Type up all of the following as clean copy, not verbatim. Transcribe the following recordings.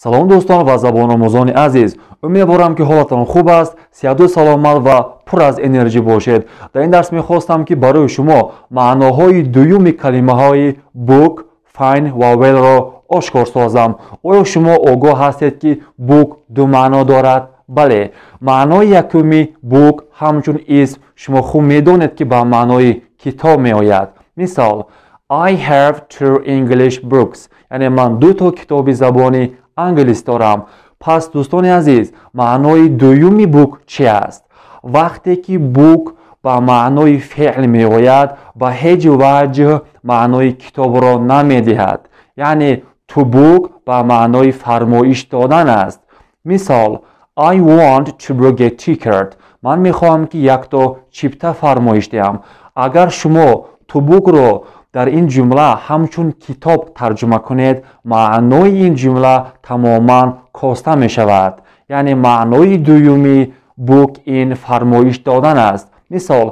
Салом, дӯстон ва забономӯзони азиз! Умедворам, ки ҳолатон хуб аст, сиҳату саломат ва пур аз энерҷӣ бошед. Дар ин дарс мехостам, ки барои шумо маъноҳои дуюми калимаҳои book, fine ва well-ро ошкор созам. Оё шумо огоҳ ҳастед, ки book ду маъно дорад? Бале, маънои якуми book ҳамчун исм шумо хуб медонед, ки ба маънои китоб меояд. Мисол: "I have two English books", яъне ман дуто китоби забони англис дорам. Пас, дӯстони азиз, маънои дуюми book чи аст? Вақте ки book ба маънои феъл меояд, ба ҳеҷ ваҷҳ маънои китобро намедиҳад, яъне to book ба маънои фармоиш додан аст. Мисол: "I want to book a ticket", ман мехоҳам, ки якто чипта фармоиш диҳам. Агар шумо to book-ро дар ин ҷумла ҳамчун китоб тарҷума кунед, маънои ин ҷумла тамоман коста мешавад, яъне маънои дуюми book ин фармоиш додан аст. Мисол: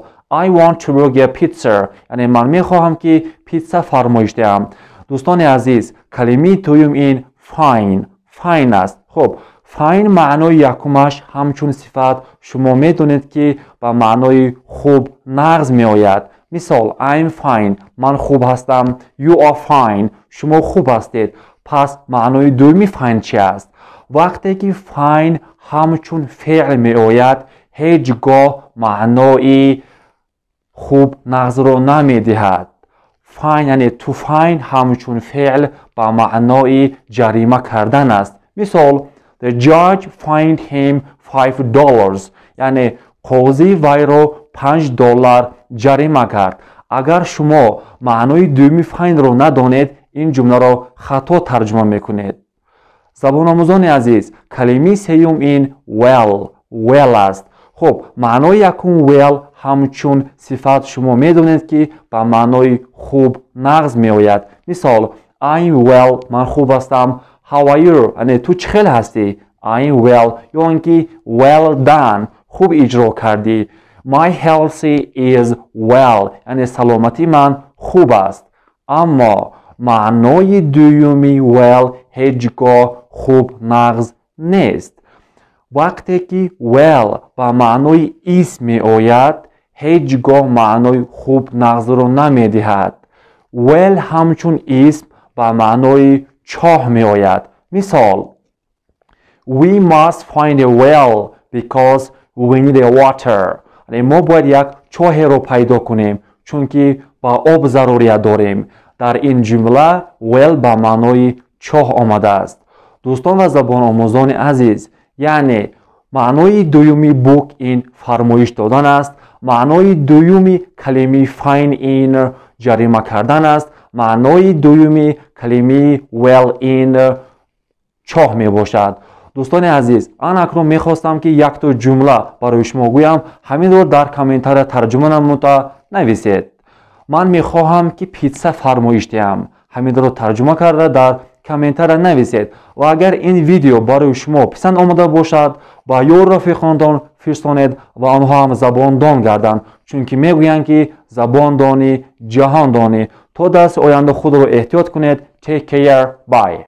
"I want to book a pizza", яъне ман мехоҳам, ки питса фармоиш диҳам. Дӯстони азиз, калимаи дуюм ин fine, fine аст. Хуб, fine маънои якумаш ҳамчун сифат шумо медонед, ки ба маънои хуб, нағз меояд. Мисол: "I'm fine", ман хуб ҳастам. "You are fine", шумо хуб ҳастед. Пас маънои дуюми fine чи аст? Вақте ки fine ҳамчун феъл меояд, ҳеҷ гоҳ маънои хуб, нағзро намедиҳад. Fine, яъне to fine, ҳамчун феъл ба маънои ҷарима кардан аст. Мисол: "The judge fined him $5", яъне қозӣ вайро 5 доллар ҷарима кард. Агар шумо маънои дуюми fine-ро надонед, ин ҷумларо хато тарҷума мекунед. Забономӯзони азиз, калимаи сеюм ин well, well аст. Хуб, маънои якум well ҳамчун сифат шумо медонед, ки ба маънои хуб, нағз меояд. Мисол: "I'm well", ман хуб ҳастам. "How are you?" Яъне ту чӣ хел ҳастӣ? "I'm well" ё ин ки "Well done", хуб иҷро кардӣ. "My health is well", яъне саломатии ман хуб аст. Аммо маънои дуюми well ҳеҷ гоҳ хуб, нағз нест. Вақте ки well ба маънои исм меояд, ҳеҷ гоҳ маънои хуб, нағзро намедиҳад. Well ҳамчун исм ба маънои чоҳ меояд. Мисол: "We must find a well because we need a water", яъне мо бояд як чоҳеро пайдо кунем, чунки ба об зарурият дорем. Дар ин ҷумла well ба маънои чоҳ омадааст. Дӯстон ва забономӯзони азиз, яъне маънои дуюми book ин фармоиш додан аст, маънои дуюми калимаи fine ин ҷарима кардан аст, маънои дуюми калимаи well ин чоҳ мебошад. Дӯстони азиз, ана акнун мехостам, ки якто ҷумла барои шумо гӯям. Ҳаминро дар комментария тарҷума намуда нависед. Ман мехоҳам, ки питса фармоиш диҳам. Ҳаминро тарҷума карда дар комментария нависед ва агар ин видео барои шумо писанд омада бошад, ба ёру рафиқонтон фирстонед ва онҳо ҳам забондон гарданд, чунки мегӯянд, ки забондонӣ ҷаҳондонӣ. То дарси оянда худро эҳтиёт кунед. Take care, bye.